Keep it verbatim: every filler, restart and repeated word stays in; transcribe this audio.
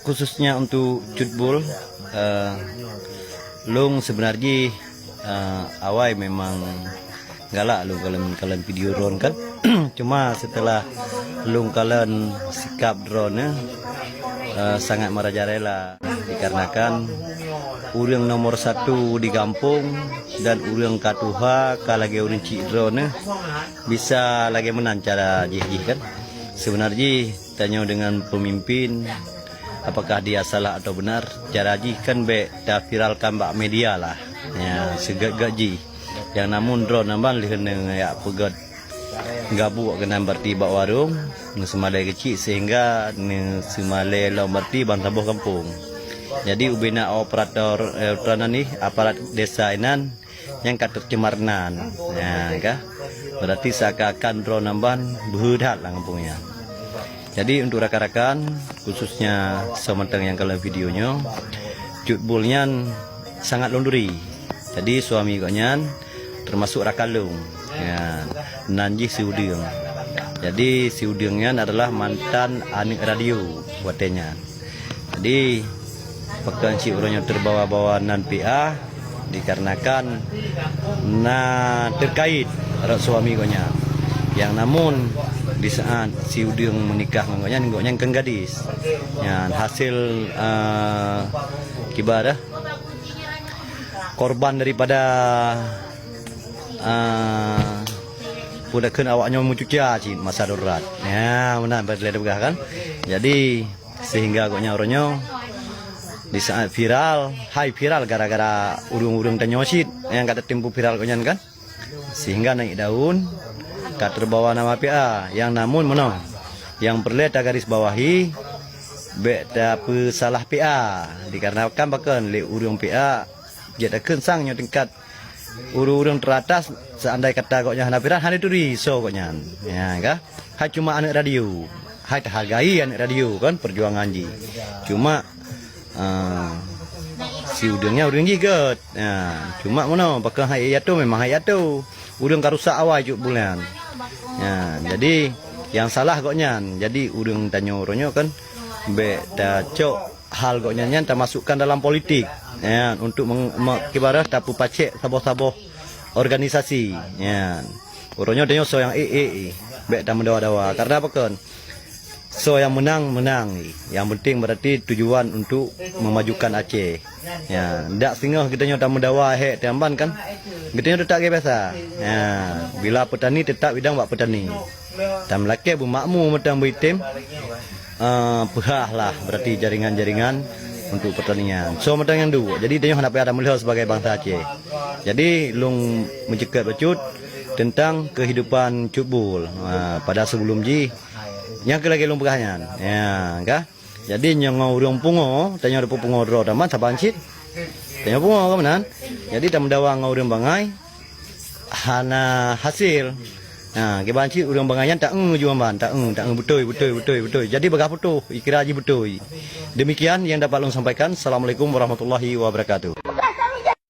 Khususnya untuk Cut Bul, eh, lôn sebenar jih, eh, awai memang galak lôn kalon, kalon video droeneuh kan. Cuma setelah lôn kalon sikap droeneuh, eh, sangat merajalela dikarenakan ureuëng nomor satu di gampông dan ureuëng ka tuha ka lagée ureuëng chik droeneuh bisa lagée meunan cara jih, jih kan. Sebenar jih tanyoe dengan pemimpin, apakah dia salah atau benar, cara jih kan bék taviralkan bak media lah. Ya, seugét-gét jih. Nyang namun droeneuh ban lheueh nyan jak peugét gabuk keunan berarti bak warong, neuseumalée keuchik sehingga neuseumalée lom berarti ban saboh gampông. Jadi ubena operator, eh, operator nan nih, aparat desa inan nyang ka tercemar nan. Ya, ka? Berarti seakan-akan droeneuh ban beuhe that lam gampông nyan. Jadi untuk rakan-rakan, khususnya soe mantong nyang kalon video nyoe, Cut Bul nyan sangat lôn duri. Jadi suami gobnyan termasuk rakan lôn. Ya, nan jih si Udeueng. Jadi si Udeueng nyan adalah mantan aneuëk radio watée nyan. Jadi pakon cit uroe nyoe terbawa-bawa nan P A dikarenakan na terkait rot suami gobnyan. Yang namun di saat si Udeueng menikah ngon gobnyan, gobnyan kon gadis. Nyan hasil, eh, kiban dah korban daripada, eh, peue takheun awak nyoe meucuca cit masa darurat. Ya, meunan bak lé peugah kan. Jadi sehingga gobnyan uroe nyoe di saat viral, hai viral gara-gara ureuëng-ureuëng tanyoe cit nyang ka teutimpu viral gobnyan kan. Sehingga naik daun ka terbawa nama P A yang namun meunoe. Yang peureulée tagaris bawahi bék tapeusalah P A dikarenakan pakon lé ureuëng P A jeuet takheun sang nyoe tingkat ureuëng-ureuëng teratas, seandai kata gobnyan hana viral, hana turi soe gobnyan. Ya, ka? Hai cuma aneuëk radio. Hai tahargai aneuëk radio kan perjuangan jih. Cuma, ah, si Udeueng nyan ureuëng jih gét. Ya, cuma meunoe pakon hai iatu memang hai iatu. Ureuëng ka rusak awai Cut Bul nyan. Ya, jadi yang salah gobnyan. Jadi ureuëng tanyoe uroe nyoe kan bék tacok hal gobnyan nyan tamasukkan dalam politik, ya, untuk meng-, me-, kiban dah tapeupacék saboh-saboh organisasi, ya. Uroe nyoe tanyoe soe nyang ék, ék, ék, bék tameudawa-dawa. Karena pakon? Soe nyang meunang, meunang. Yang penting berarti tujuan untuk memajukan Aceh. Ya, dak singoh geutanyoe tameudawa hék tamban kan? Geutanyoe teutap lagée biasa. Ya, bila petani teutap bidang bak petani. Tameulakée beumakmu mantong beuitem, eh, peuhah lah berarti jaringan-jaringan untuk pertanian. Soe mantong nyang duek. Jadi tanyoe hana payah tameulheueh sebagai bansa Aceh. Jadi lôn meuceukat bacut tentang kehidupan Cut Bul, eh, pada sebelum jih nyang keu lagée lôn peugah nyan. Ya, ka? Jadi nyoe ngon ureuëng pungo, tanyoe peupungo droe teuma saban cit. Tanyoe pungo ka meunan. Jadi tameudawa ngon ureuëng bangai hana hasil. Ha, kiban cit ureuëng bangai nyan taeu juang ban, taeu, taeu beutôi, beutôi, beutôi, beutôi. Jadi bagah putôh, ikira jih beutôi. Demikian yang dapat lôn sampaikan. Assalamualaikum warahmatullahi wabarakatuh.